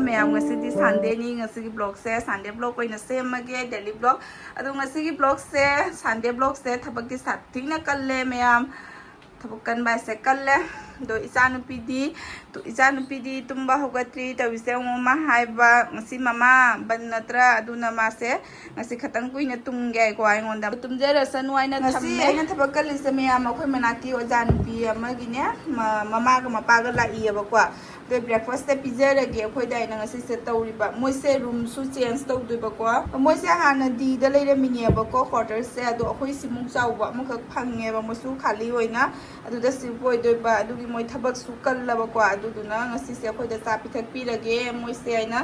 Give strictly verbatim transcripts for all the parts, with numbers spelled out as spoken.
ꯃꯌꯥꯝ, ꯉꯁꯤꯗꯤ Sundayꯅꯤ, ꯉꯁꯤꯒꯤ vlogꯁꯦ Sunday vlog ꯑꯣꯏꯅ ꯁꯦꯝꯃꯒꯦ, daily vlog꯫ ꯑꯗꯣ ꯉꯁꯤꯒꯤ vlogꯁꯦ, Sunday vlogꯁꯦ ꯊꯕꯛꯇꯤ ꯁꯥꯊꯤꯅ ꯀꯜꯂꯦ ꯃꯌꯥꯝ꯫ ꯊꯕꯛ ꯀꯟꯕ ꯍꯥꯏꯁꯦ ꯀꯜꯂꯦ꯫ ꯑꯗꯣ ꯏꯆꯥꯅꯨꯄꯤꯗꯤ, ꯇꯨ-, ꯏꯆꯥꯅꯨꯄꯤꯗꯤ ꯇꯨꯝꯕ ꯍꯧꯒꯠꯇ꯭ꯔꯤ ꯇꯧꯔꯤꯁꯦ꯫ ꯑꯃꯨꯛ ꯃꯥ ꯍꯥꯏꯕ, ꯉꯁꯤ ꯃꯃꯥ ꯕꯟ ꯅꯠꯇ꯭ꯔꯥ, ꯑꯗꯨꯅ ꯃꯥꯁꯦ ꯉꯁꯤ ꯈꯇꯪ ꯀꯨꯏꯅ ꯇꯨꯝꯒꯦ ꯍꯥꯏꯀꯣ ꯑꯩꯉꯣꯟꯗ꯫ ꯇꯨꯝꯖꯔꯁꯅꯨ ꯍꯥꯏꯅ ꯉꯁꯤ ꯊꯝꯃꯦ꯫ ꯑꯩꯅ ꯊꯕꯛ ꯀꯜꯂꯤꯁꯦ ꯃꯌꯥꯝ, ꯑꯩꯈꯣꯏ ꯃꯅꯥꯛꯀꯤ ꯑꯣꯖꯥ ꯅꯨꯄꯤ ꯑꯃꯒꯤꯅꯦ, ꯃ-, ꯃꯃꯥꯒ ꯃꯄꯥꯒ ꯂꯥꯛꯏꯌꯦꯕꯀꯣ꯫ ꯑꯗꯣ breakfastꯇ ꯄꯤꯖꯔꯒꯦ ꯑꯩꯈꯣꯏꯗ ꯑꯩꯅ ꯉꯁꯤꯁꯦ ꯇꯧꯔꯤꯕ꯫ ꯃꯣꯏꯁꯦ roomꯁꯨ change ꯇꯧꯗꯣꯏꯕꯀꯣ꯫ ꯃꯣꯏꯁꯦ ꯍꯥꯟꯅ Dꯗ ꯂꯩꯔꯝꯃꯤꯅꯦꯕꯀꯣ, quartersꯁꯦ꯫ ꯑꯗꯣ ꯑꯩꯈꯣꯏ ꯁꯤꯃꯨꯛ ꯆꯥꯎꯕ ꯑꯃꯈꯛ ꯐꯪꯉꯦꯕ, ꯃꯣꯏꯁꯨ ꯈꯥꯂꯤ ꯑꯣꯏꯅ꯫ ꯑꯗꯨꯗ shift ꯑꯣꯏꯗꯣꯏꯕ꯫ ꯑꯗꯨꯒꯤ ꯃꯣꯏ ꯊꯕꯛꯁꯨ ꯀꯜꯂꯕꯀꯣ꯫ ꯑꯗꯨꯗꯨꯅ ꯉꯁꯤꯁꯦ ꯑꯩꯈꯣꯏꯗ ꯆꯥ ꯄꯤꯊꯛꯄꯤꯔꯒꯦ ꯃꯣꯏꯁꯦ ꯍꯥꯏꯅ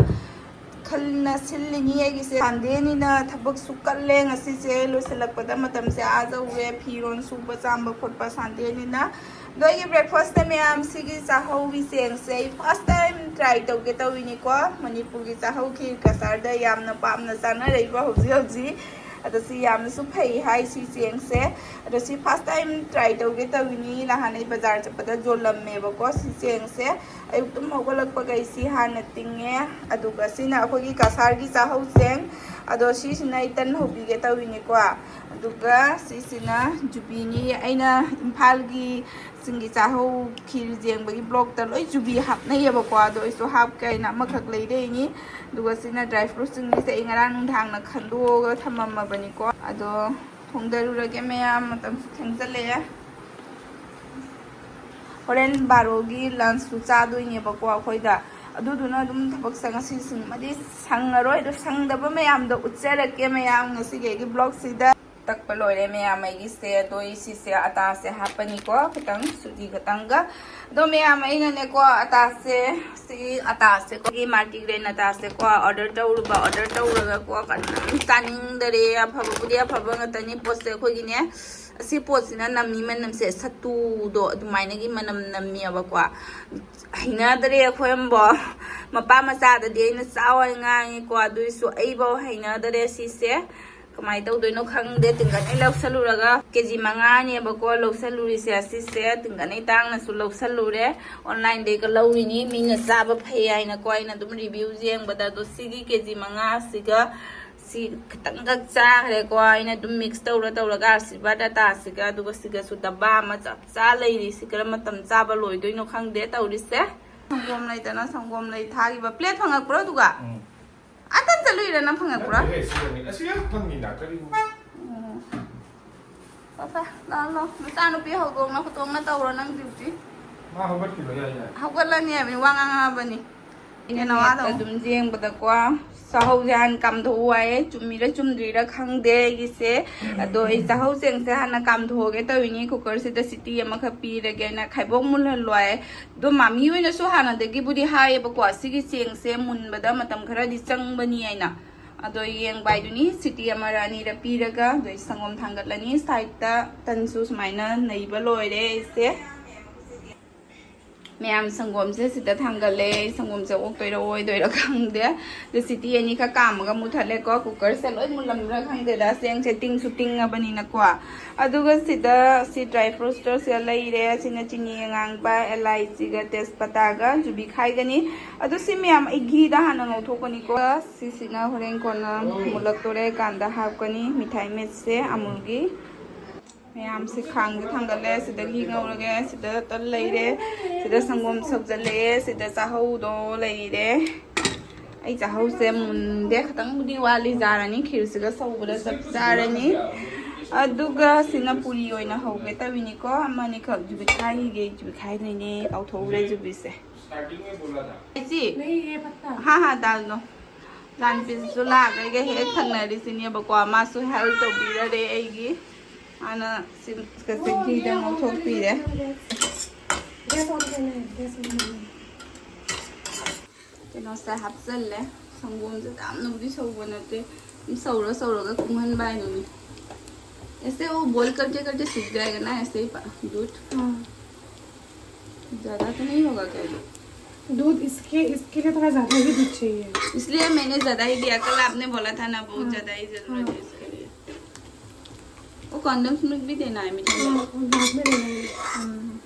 ꯈꯟꯅ ꯁꯤꯜꯂꯤꯅꯤ꯫ ꯑꯩꯒꯤꯁꯦ Sundayꯅꯤꯅ ꯊꯕꯛꯁꯨ ꯀꯜꯂꯦ꯫ ꯉꯁꯤꯁꯦ ꯂꯣꯏꯁꯤꯜꯂꯛꯄꯗ ꯃꯇꯝꯁꯦ ꯑꯥ ꯌꯧꯔꯦ, ꯐꯤꯔꯣꯜ ꯁꯨꯕ ꯆꯥꯝꯕ ꯈꯣꯠꯄ Sundayꯅꯤꯅ꯫ ꯑꯗꯣ ꯑꯩꯒꯤ breakfastꯇ ꯃꯌꯥꯝ, ꯁꯤꯒꯤ ꯆꯥꯍꯧꯒꯤ ꯆꯦꯡꯁꯦ ꯑꯩ first time try ꯇꯧꯒꯦ ꯇꯧꯔꯤꯅꯤꯀꯣ꯫ ꯃꯅꯤꯄꯨꯔꯒꯤ ꯆꯥꯍꯧ ꯈꯤꯔ ꯀꯁꯥꯔꯗ ꯌꯥꯝꯅ ꯄꯥꯝꯅ ꯆꯥꯅꯔꯛꯏꯕ ꯍꯧꯖꯤꯛ ꯍꯧꯖꯤꯛ꯫ ꯑꯗꯣ ꯁꯤ ꯌꯥꯝꯅꯁꯨ ꯐꯩ ꯍꯥꯏ ꯁꯤ ꯆꯦꯡꯁꯦ꯫ ꯑꯗꯣ ꯁꯤ first time try ꯇꯧꯒꯦ ꯇꯧꯔꯤꯅꯤ꯫ ꯅꯍꯥꯟ ꯑꯩ ꯕꯖꯥꯔ ꯆꯠꯄꯗ ꯌꯣꯜꯂꯝꯃꯦꯕꯀꯣ ꯁꯤ ꯆꯦꯡꯁꯦ꯫ ꯑꯌꯨꯛ ꯇꯨꯝ ꯍꯧꯒꯠꯂꯛꯄꯒ ꯑꯩ ꯁꯤ ꯍꯥꯟꯅ ꯇꯤꯡꯉꯦ꯫ ꯑꯗꯨꯒ ꯁꯤꯅ ꯑꯩꯈꯣꯏꯒꯤ ꯀꯁꯥꯔꯒꯤ ꯆꯥꯍꯧ ꯆꯦꯡ꯫ ꯑꯗꯣ ꯁꯤꯁꯤꯅ ꯑꯩ ꯇꯟ ꯍꯧꯕꯤꯒꯦ ꯇꯧꯔꯤꯅꯤꯀꯣ꯫ ꯑꯗꯨꯒ ꯁꯤꯁꯤꯅ ꯖꯨꯕꯤꯅꯤ꯫ ꯑꯩꯅ ꯏꯝꯐꯥꯜꯒꯤ ꯆꯤꯡꯒꯤ ꯆꯥꯍꯧ ꯈꯤꯔ ꯌꯦꯡꯕꯒꯤ vlogꯇ ꯂꯣꯏ ꯖꯨꯕꯤ ꯍꯥꯞꯅꯩꯌꯦꯕꯀꯣ꯫ ꯑꯗꯣ ꯑꯩꯁꯨ ꯍꯥꯞꯀꯦ ꯍꯥꯏꯅ ꯑꯃꯈꯛ ꯂꯩꯔꯛꯏꯅꯤ꯫ ꯑꯗꯨꯒ ꯁꯤꯅ dry fruitꯁꯤꯡꯁꯦ ꯑꯩ ꯉꯔꯥꯡ ꯅꯨꯡꯗꯥꯡꯅ ꯈꯟꯗꯣꯛꯑꯒ ꯊꯝꯃꯝꯃꯕꯅꯤꯀꯣ꯫ ꯑꯗꯣ ꯊꯣꯡꯗꯔꯨꯔꯒꯦ ꯃꯌꯥꯝ, ꯃꯇꯝꯁꯨ ꯊꯦꯡꯖꯜꯂꯛꯑꯦ꯫ ꯍꯣꯔꯦꯟ ꯕꯥꯔꯣꯒꯤ lunchꯁꯨ ꯆꯥꯗꯣꯏꯅꯦꯕꯀꯣ ꯑꯩꯈꯣꯏꯗ꯫ ꯑꯗꯨꯗꯨꯅ ꯑꯗꯨꯝ ꯊꯕꯛꯁꯦ ꯉꯁꯤ ꯁꯤꯡꯃꯗꯤ ꯁꯪꯉꯔꯣꯏ꯫ ꯑꯗꯣ ꯁꯪꯗꯕ ꯃꯌꯥꯝꯗꯣ ꯎꯠꯆꯔꯛꯀꯦ ꯃꯌꯥꯝ ꯉꯁꯤꯒꯤ ꯑꯩꯒꯤ vlogꯁꯤꯗ꯫ ꯇꯛꯄ ꯂꯣꯏꯔꯦ ꯃꯌꯥꯝ ꯑꯩꯒꯤꯁꯦ꯫ ꯑꯗꯣ ꯑꯩ ꯁꯤꯁꯦ ꯑꯇꯥꯁꯦ ꯍꯥꯞꯄꯅꯤꯀꯣ, ꯈꯤꯇꯪ ꯁꯨꯖꯤ ꯈꯤꯇꯪꯒ꯫ ꯑꯗꯣ ꯃꯌꯥꯝ ꯑꯩꯅꯅꯦꯀꯣ ꯑꯇꯥꯁꯦ, ꯁꯤ ꯑꯇꯥꯁꯦ ꯑꯩꯈꯣꯏꯒꯤ multigrain ꯑꯇꯥꯁꯦꯀꯣ order ꯇꯧꯔꯨꯕ꯫ Order ꯇꯧꯔꯒꯀꯣ ꯀꯅꯥꯝ ꯆꯥꯅꯤꯡꯗꯔꯦ꯫ ꯑꯐꯕꯕꯨꯗꯤ ꯑꯐꯕ ꯉꯥꯛꯇꯅꯤ ꯄꯣꯠꯁꯦ ꯑꯩꯈꯣꯏꯒꯤꯅꯦ꯫ ꯑꯁꯤ ꯄꯣꯠꯁꯤꯅ ꯅꯝꯃꯤ ꯃꯅꯝꯁꯦ ꯁꯠꯇꯨꯗꯣ ꯑꯗꯨꯃꯥꯏꯅꯒꯤ ꯃꯅꯝ ꯅꯝꯃꯦꯕꯀꯣ꯫ ꯍꯩꯅꯗ꯭ꯔꯦ ꯑꯩꯈꯣꯏ ꯑꯃꯕꯣ꯫ ꯃꯄꯥ ꯃꯆꯥꯗꯗꯤ ꯑꯩꯅ ꯆꯥꯎ ꯍꯥꯏ ꯉꯥꯡꯉꯤꯀꯣ, ꯑꯗꯨꯏꯁꯨ ꯑꯩꯐꯧ ꯍꯩꯅꯗꯔꯦ ꯁꯤꯁꯦ꯫ ꯀꯃꯥꯏꯅ ꯇꯧꯗꯣꯏꯅꯣ ꯈꯪꯗꯦ꯫ ꯇꯤꯡꯒꯠꯅꯩ ꯂꯧꯁꯜꯂꯨꯔꯒ ꯀꯦ ꯖꯤ ꯃꯉꯥꯅꯦꯕꯀꯣ ꯂꯧꯁꯜꯂꯨꯔꯤꯁꯦ꯫ ꯑꯁꯤꯁꯦ ꯇꯤꯡꯒꯠꯅꯩ ꯇꯥꯡꯅꯁꯨ ꯂꯧꯁꯜꯂꯨꯔꯦ꯫ ꯑꯣꯟꯂꯥꯏꯟꯗꯩꯒ ꯂꯧꯔꯤꯅꯤ, ꯃꯤꯅ ꯆꯥꯕ ꯐꯩ ꯍꯥꯏꯅꯀꯣ ꯑꯩꯅ ꯑꯗꯨꯝ ꯔꯤꯚ꯭ꯌꯨ ꯌꯦꯡꯕꯗ꯫ ꯑꯗꯣ ꯁꯤꯒꯤ ꯀꯦ ꯖꯤ ꯃꯉꯥꯁꯤꯒ ꯁꯤ ꯈꯤꯇꯪꯈꯛ ꯆꯥꯈ꯭ꯔꯦꯀꯣ꯫ ꯑꯩꯅ ꯑꯗꯨꯝ ꯃꯤꯛꯁ ꯇꯧꯔ ꯇꯧꯔꯒ ꯑꯥꯁꯤꯔꯕꯥꯗ ꯑꯇꯥꯁꯤꯒ, ꯑꯗꯨꯒ ꯁꯤꯒꯁꯨ ꯗꯕꯥ ꯑꯃ ꯆꯞ ꯆꯥ ꯂꯩꯔꯤ꯫ ꯁꯤ ꯀꯔꯝꯕ ꯃꯇꯝ ꯆꯥꯕ ꯂꯣꯏꯗꯣꯏꯅꯣ ꯈꯪꯗꯦ ꯇꯧꯔꯤꯁꯦ꯫ ꯁꯪꯒꯣꯝ ꯂꯩꯇꯅ ꯁꯪꯒꯣꯝ ꯂꯩ ꯊꯥꯈꯤꯕ꯫ ꯄ꯭ꯂꯦꯠ ꯐꯪꯉꯛꯄ꯭ꯔꯣ ꯑꯗꯨꯒ? ꯎꯝ꯫ ꯑꯇꯟ ꯆꯠꯂꯨꯏꯔ ꯅꯪ ꯐꯪꯉꯛꯄ꯭ꯔꯣ? ꯅꯠꯇꯦꯍꯦ, ꯁꯤꯗꯅꯤ꯫ ꯑꯁꯤ ꯌꯥꯝ ꯐꯪꯉꯤꯅ, ꯀꯔꯤꯕꯨ? ꯎꯝ꯫ ꯐ ꯐ, ꯂꯥꯛꯑꯣ, ꯂꯥꯛꯑꯣ꯫ ꯅꯆꯥꯅꯨꯄꯤ ꯍꯧꯗꯣꯡꯅ ꯈꯨꯇꯣꯡꯅ ꯇꯧꯔꯣ ꯅꯪ ꯗ꯭ꯌꯨꯇꯤ꯫ ꯃꯥ ꯍꯧꯒꯠꯈꯤꯕ ꯌꯥꯏ, ꯌꯥꯏ꯫ ꯍꯧꯒꯠꯂꯅꯤ ꯍꯥꯏꯕꯅꯤ, ꯋꯥ ꯉꯥꯡꯉꯛꯑꯕꯅꯤ꯫ ꯀꯩꯅꯣ ꯋꯥꯗꯣ? ꯑꯗꯨꯝ ꯌꯦꯡꯕꯗꯀꯣ, ꯆꯥꯍꯧꯁꯦ ꯍꯥꯟꯅ ꯀꯥꯝꯊꯣꯛꯎ ꯍꯥꯏꯌꯦ꯫ ꯆꯨꯝꯃꯤꯔ ꯆꯨꯝꯗ꯭ꯔꯤꯔ ꯈꯪꯗꯦ ꯑꯩꯒꯤꯁꯦ꯫ ꯑꯗꯣ ꯑꯩ ꯆꯥꯍꯧ ꯆꯦꯡꯁꯦ ꯍꯥꯟꯅ ꯀꯥꯝꯊꯣꯛꯑꯒꯦ ꯇꯧꯔꯤꯅꯤ꯫ ꯀꯨꯀꯔꯁꯤꯗ ꯁꯤꯇꯤ ꯑꯃꯈꯛ ꯄꯤꯔꯒꯦꯅ ꯈꯥꯏꯕꯣꯛ ꯃꯨꯜꯍꯜꯂꯣ ꯍꯥꯏꯌꯦ꯫ ꯑꯗꯣ ꯃꯥꯃꯤ ꯍꯣꯏꯅꯁꯨ ꯍꯥꯟꯅꯗꯒꯤꯕꯨꯗꯤ ꯍꯥꯏꯌꯦꯕꯀꯣ, ꯁꯤꯒꯤ ꯆꯦꯡꯁꯦ ꯃꯨꯟꯕꯗ ꯃꯇꯝ ꯈꯔꯗꯤ ꯆꯪꯕꯅꯤ ꯍꯥꯏꯅ꯫ ꯑꯗꯣ ꯌꯦꯡꯕ ꯍꯥꯏꯗꯨꯅꯤ, ꯁꯤꯇꯤ ꯑꯃꯔ ꯑꯅꯤꯔ ꯄꯤꯔꯒ, ꯑꯗꯣ ꯑꯩ ꯁꯪꯒꯣꯝ ꯊꯥꯡꯒꯠꯂꯅꯤ꯫ ꯁꯥꯏꯠꯇ ꯇꯟꯁꯨ ꯁꯨꯃꯥꯏꯅ ꯅꯩꯕ ꯂꯣꯏꯔꯦ ꯑꯩꯁꯦ꯫ ꯃꯌꯥꯝ, ꯁꯪꯒꯣꯝꯁꯦ ꯁꯤꯗ ꯊꯥꯡꯒꯠꯂꯦ꯫ ꯑꯩ ꯁꯪꯒꯣꯝꯁꯦ ꯑꯣꯛꯇꯣꯏꯔ ꯑꯣꯏꯗꯣꯏꯔ ꯈꯪꯗꯦ꯫ ꯑꯗꯣ ꯁꯤꯇꯤ ꯑꯅꯤꯈꯛ ꯀꯥꯝꯃꯒ ꯃꯨꯊꯠꯂꯦꯀꯣ꯫ ꯀꯨꯀꯔꯁꯦ ꯂꯣꯏ ꯃꯨꯜꯂꯝꯕ꯭ꯔꯥ ꯈꯪꯗꯦꯗ, ꯆꯦꯡꯁꯦ ꯇꯤꯡꯁꯨ ꯇꯤꯡꯉꯕꯅꯤꯅꯀꯣ꯫ ꯑꯗꯨꯒ ꯁꯤꯗ ꯁꯤ ꯗ꯭ꯔꯥꯏ ꯐ꯭ꯔꯨꯠꯁꯇꯔꯁꯦ ꯂꯩꯔꯦ꯫ ꯁꯤꯅ ꯆꯤꯅꯤ ꯑꯉꯥꯡꯕ, ꯑꯦꯂꯥꯏꯆꯤꯒ ꯇꯦꯖꯄꯇꯥꯒ ꯖꯨꯕꯤ ꯈꯥꯏꯒꯅꯤ꯫ ꯑꯗꯨ ꯁꯤ ꯃꯌꯥꯝ ꯑꯩ ꯘꯤꯗ ꯍꯥꯟꯅ ꯉꯧꯊꯣꯛꯀꯅꯤꯀꯣ꯫ ꯁꯤꯁꯤꯅ ꯍꯣꯔꯦꯟ ꯀꯣꯟꯅ ꯃꯨꯜꯂꯛꯇꯣꯔꯦ ꯀꯥꯟꯗ ꯍꯥꯞꯀꯅꯤ꯫ ꯃꯤꯊꯥꯏ ꯃꯤꯠꯁꯦ ꯑꯃꯨꯜꯒꯤ꯫ ꯃꯌꯥꯝꯁꯦ ꯈꯥꯡꯗ ꯊꯥꯡꯒꯠꯂꯦ꯫ ꯁꯤꯗ ꯘꯤ ꯉꯧꯔꯒꯦ꯫ ꯁꯤꯗ ꯇꯟ ꯂꯩꯔꯦ꯫ ꯁꯤꯗ ꯁꯪꯒꯣꯝ ꯁꯧꯖꯜꯂꯛꯑꯦ꯫ ꯁꯤꯗ ꯆꯥꯍꯧꯗꯣ ꯂꯩꯔꯦ꯫ ꯑꯩ ꯆꯥꯍꯧꯁꯦ ꯃꯨꯟꯗꯦ, ꯈꯤꯇꯪꯕꯨꯗꯤ ꯋꯥꯠꯂꯤ꯫ ꯖꯥꯔ ꯑꯅꯤ ꯈꯤꯔꯁꯤꯒ ꯁꯧꯕꯗ ꯆꯞ ꯆꯥꯔꯅꯤ꯫ ꯑꯗꯨꯒ ꯁꯤꯅ ꯄꯨꯔꯤ ꯑꯣꯏꯅ ꯍꯧꯒꯦ ꯇꯧꯏꯅꯤꯀꯣ꯫ ꯑꯃꯅꯤꯈꯛ ꯖꯨꯕꯤ ꯈꯥꯏꯈꯤꯒꯦ꯫ ꯖꯨꯕꯤ ꯈꯥꯏꯗꯣꯏꯅꯦ, ꯀꯥꯎꯊꯣꯛꯎꯔꯦ ꯖꯨꯕꯤꯁꯦ꯫ ꯏꯆꯦ, ꯅꯍꯤ ꯍꯦ ꯄꯠꯇꯥ꯫ ꯍꯥ ꯍꯥ ꯗꯥꯜꯅꯣ꯫ ꯂꯥꯟꯄꯤꯁꯤꯁꯨ ꯂꯥꯛꯑꯒ ꯑꯩꯒ ꯍꯦꯛ ꯊꯪꯅꯔꯤꯁꯤꯅꯦꯕꯀꯣ꯫ ꯃꯥꯁꯨ ꯍꯦꯜꯞ ꯇꯧꯕꯤꯔꯔꯦ ꯑꯩꯒꯤ꯫ ꯃꯥꯅ ꯁꯤ ꯀꯁꯦ ꯘꯤꯗ ꯉꯧꯊꯣꯛꯄꯤꯔꯦ꯫ ꯒ꯭ꯌꯥꯁ ꯑꯣꯟ ꯇꯧꯅꯦ, ꯒ꯭ꯌꯥꯁ ꯑꯣꯟ ꯇꯧꯅꯦ꯫ ꯀꯩꯅꯣꯁꯦ ꯍꯥꯞꯆꯜꯂꯦ꯫ ꯁꯪꯒꯣꯝꯁꯦ ꯌꯥꯝꯅꯕꯨꯗꯤ ꯁꯧꯕ ꯅꯠꯇꯦ, ꯑꯗꯨꯝ ꯁꯧꯔ ꯁꯧꯔꯒ ꯀꯨꯡꯍꯟꯕ ꯍꯥꯏꯗꯨꯅꯤ꯫ ऐसे वो बॉईल करके करके सूख जाएगा ना, ऐसे ही पा-, दूध। हाँ। ज़्यादा तो नहीं होगा क्या ये? दूध इसके इसके लिए थोड़ा ज्यादा ही दूध चाहिए। इसलिए मैंने ज्यादा ही दिया। कल आपने बोला था ना, बहुत हाँ। ज्यादा ही जरूरत है इसके लिए। वो कंडेंस मिल्क भी देना है मीठा में। हाँ, और बाद में देना है। हम्म।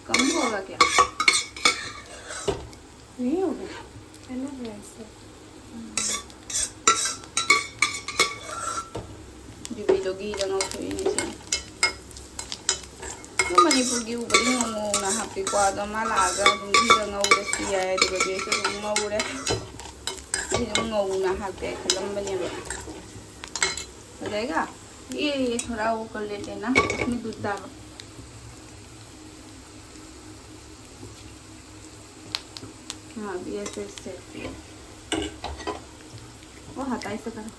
कम होगा क्या? नहीं होगा। Enough है इससे। ꯌꯨꯕꯤꯗꯣ ꯘꯤꯗ ꯉꯧꯊꯣꯛꯏꯅꯦ ꯁꯦ꯫ ꯑꯗꯨꯝ ꯃꯅꯤꯄꯨꯔꯒꯤ ꯎꯕꯗꯤ ꯉꯧ ꯉꯧꯅ ꯍꯥꯞꯄꯤꯀꯣ꯫ ꯑꯗꯣ ꯃꯥ ꯂꯥꯛꯑꯒ ꯑꯗꯨꯝ ꯘꯤꯗ ꯉꯧꯔꯁꯨ ꯌꯥꯏ꯫ ꯑꯗꯨꯒ ꯘꯤꯁꯨ ꯑꯗꯨꯝ ꯉꯧꯔꯦ꯫ ꯑꯩ ꯑꯗꯨꯝ ꯉꯧꯅ ꯍꯥꯞꯀꯦ ꯈꯜꯂꯝꯕꯅꯦꯕ꯫ ꯐꯖꯩꯒ? ये ये थोड़ा वो कर लेते हैं ना, इसमें दूध डालो। हाँ, अब ये ऐसे सेट किया। वो हटा इसे करो।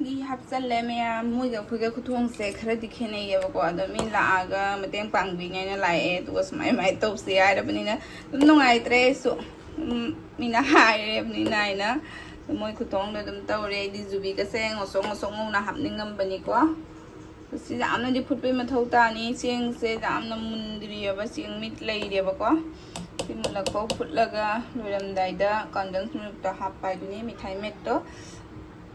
ꯘꯤ ꯍꯥꯞꯆꯜꯂꯦ ꯃꯌꯥꯝ꯫ ꯃꯣꯏꯒ ꯑꯩꯈꯣꯏꯒ ꯈꯨꯊꯣꯡꯁꯦ ꯈꯔꯗꯤ ꯈꯦꯠꯅꯩꯌꯦꯕꯀꯣ꯫ ꯑꯗꯣ ꯃꯤ ꯂꯥꯛꯑꯒ ꯃꯇꯦꯡ ꯄꯥꯡꯕꯤꯅꯦꯅ ꯂꯥꯛꯑꯦ, ꯑꯗꯨꯒ ꯁꯨꯃꯥꯏ ꯁꯨꯃꯥꯏꯅ ꯇꯧꯁꯦ ꯍꯥꯏꯔꯕꯅꯤꯅ ꯑꯗꯨꯝ ꯅꯨꯡꯉꯥꯏꯇ꯭ꯔꯦ ꯑꯩꯁꯨ꯫ ꯑꯗꯨꯝ ꯃꯤꯅ ꯍꯥꯏꯔꯕꯅꯤꯅ ꯍꯥꯏꯅ ꯃꯣꯏ ꯈꯨꯊꯣꯡꯗꯣ ꯑꯗꯨꯝ ꯇꯧꯔꯦ꯫ ꯑꯩꯗꯤ ꯖꯨꯕꯤꯒꯁꯦ ꯉꯧꯁꯣꯛ ꯉꯧꯁꯣꯛ ꯉꯧꯅ ꯍꯥꯞꯅꯤꯡꯉꯝꯕꯅꯤꯀꯣ꯫ ꯁꯤ ꯌꯥꯝꯅꯗꯤ ꯐꯨꯠꯄꯩ ꯃꯊꯧ ꯇꯥꯅꯤ꯫ ꯆꯦꯡꯁꯦ ꯌꯥꯝꯅ ꯃꯨꯟꯗ꯭ꯔꯤꯑꯕ, ꯆꯦꯡ ꯃꯤꯠ ꯂꯩꯔꯦꯕꯀꯣ꯫ ꯁꯤ ꯃꯨꯜꯂꯛꯐꯥꯎ ꯐꯨꯠꯂꯒ ꯂꯣꯏꯔꯝꯗꯥꯏꯗ ꯀꯟꯗꯦꯟꯁ ꯃꯤꯜꯛꯇꯣ ꯍꯥꯞꯄ ꯍꯥꯏꯗꯨꯅꯤ, ꯃꯤꯊꯥꯏ ꯃꯦꯠꯇꯣ꯫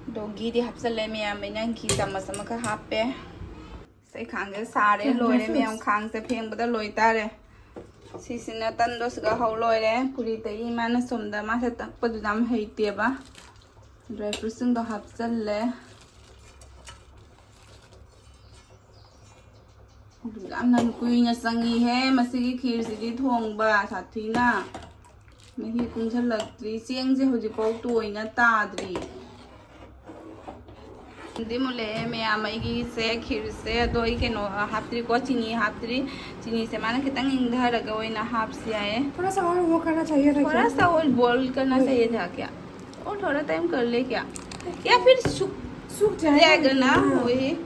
ꯑꯗꯣ ꯘꯤꯗꯤ ꯍꯥꯞꯆꯜꯂꯦ ꯃꯌꯥꯝ, ꯑꯩꯅ ꯘꯤ ꯆꯥꯃꯁ ꯑꯃꯈꯛ ꯍꯥꯞꯄꯦ꯫ ꯑꯁ, ꯑꯩ ꯈꯥꯡꯁꯦ ꯁꯥꯔꯦ, ꯂꯣꯏꯔꯦ ꯃꯌꯥꯝ, ꯈꯥꯡꯁꯦ ꯐꯦꯡꯕꯗ ꯂꯣꯏꯇꯥꯔꯦ꯫ ꯁꯤꯁꯤꯅ ꯇꯟꯗꯣ ꯁꯤꯒ ꯍꯧ ꯂꯣꯏꯔꯦ꯫ ꯄꯨꯔꯤ ꯇꯩ ꯏꯃꯥꯅ ꯁꯣꯝꯗ, ꯃꯥꯁꯦ ꯇꯛꯄꯗꯨꯗ ꯌꯥꯝ ꯍꯩꯇꯦꯕ꯫ ꯗ꯭ꯔꯥꯏ ꯐ꯭ꯔꯨꯠꯁꯤꯡꯗꯣ ꯍꯥꯞꯆꯜꯂꯦ꯫ ꯌꯥꯝꯅ ꯀꯨꯏꯅ ꯆꯪꯉꯤꯍꯦ ꯃꯁꯤꯒꯤ ꯈꯤꯔꯁꯤꯗꯤ ꯊꯣꯡꯕ, ꯁꯥꯊꯤꯅ꯫ ꯃꯍꯤ ꯀꯨꯡꯁꯜꯂꯛꯇ꯭ꯔꯤ꯫ ꯆꯦꯡꯁꯦ ꯍꯧꯖꯤꯛꯐꯥꯎ ꯇꯣꯏꯅ ꯇꯥꯗ꯭ꯔꯤ꯫ ꯗꯤ ꯃꯨꯜꯂꯛꯑꯦ ꯃꯌꯥꯝ, ꯑꯩꯒꯤꯁꯦ ꯈꯤꯔꯁꯦ꯫ ꯑꯗꯣ ꯑꯩ ꯀꯩꯅꯣ, ꯑ, ꯍꯥꯞꯇ꯭ꯔꯤꯀꯣ, ꯆꯤꯅꯤ ꯍꯥꯞꯇ꯭ꯔꯤ꯫ ꯆꯤꯅꯤꯁꯦ ꯃꯥꯅ ꯈꯤꯇꯪ ꯏꯪꯊꯔꯒ ꯑꯣꯏꯅ ꯍꯥꯞꯁꯤ ꯍꯥꯏꯌꯦ꯫ थोड़ा सा और वो करना चाहिए था थोड़ा क्या? सा और बॉईल करना वही। चाहिए था क्या? और थोड़ा टाइम कर ले क्या? या फिर सूख सूख जाएगा जाएगा ना, ना? हाँ। वही।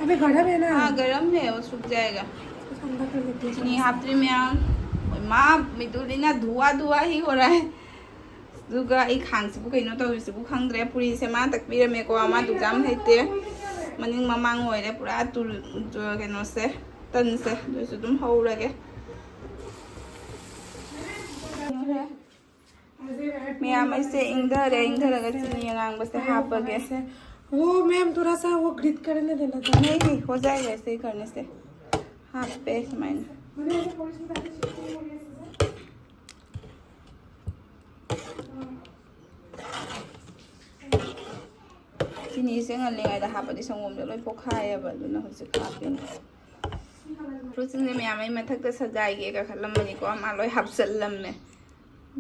अभी गर्म है ना? हाँ, गर्म है, वो सूख जाएगा। ठंडा कर लेते हैं थोड़ा सा। ꯍꯥꯞꯇ꯭ꯔꯤ ꯃꯌꯥꯝ꯫ ꯃꯥ ꯃꯤꯗꯨꯗꯤꯅ धुआं धुआं ही हो रहा है꯫ ꯑꯗꯨꯒ ꯑꯩ ꯈꯥꯡꯁꯤꯕꯨ ꯀꯩꯅꯣ ꯇꯧꯔꯤꯁꯤꯕꯨ ꯈꯪꯗ꯭ꯔꯦ꯫ ꯄꯨꯔꯤꯁꯦ ꯃꯥ ꯇꯛꯄꯤꯔꯝꯃꯦꯀꯣ, ꯃꯥ ꯑꯗꯨꯛ ꯌꯥꯝ ꯍꯩꯇꯦ꯫ ꯃꯅꯤꯡ ꯃꯃꯥꯡ ꯑꯣꯏꯔꯦ ꯄꯨꯔꯥ ꯇꯨ-, ꯇꯨ-, ꯀꯩꯅꯣꯁꯦ꯫ ꯇꯟꯁꯦ ꯑꯗꯨꯁꯨ ꯑꯗꯨꯝ ꯍꯧꯔꯒꯦ꯫ ꯃꯌꯥꯝ, ꯑꯩꯁꯦ ꯏꯪꯊꯔꯦ, ꯏꯪꯊꯔꯒ ꯆꯤꯅꯤ ꯑꯉꯥꯡꯕꯁꯦ ꯍꯥꯞꯄꯒꯦ꯫ वो मैम, थोड़ा सा वो ग्रीट करने देना था। नहीं, नहीं, हो जाएगा, ऐसे ही करने से। हाँ, पे स्माइल। ꯆꯤꯅꯤꯁꯦ ꯉꯜꯂꯤꯉꯩꯗ ꯍꯥꯞꯄꯗꯤ ꯁꯪꯒꯣꯝꯗ ꯂꯣꯏ ꯄꯣꯛꯈꯥꯏꯌꯦꯕ, ꯑꯗꯨꯅ ꯍꯧꯖꯤꯛ ꯍꯥꯞꯄꯤꯅꯦ꯫ ꯐ꯭ꯔꯨꯠꯁꯤꯡꯁꯦ ꯃꯌꯥꯝ ꯑꯩ ꯃꯊꯛꯇ ꯁꯖꯥꯏꯒꯦ ꯀꯥꯈꯠꯂꯝꯕꯅꯤꯀꯣ, ꯃꯥ ꯂꯣꯏ ꯍꯥꯞꯆꯜꯂꯝꯃꯦ꯫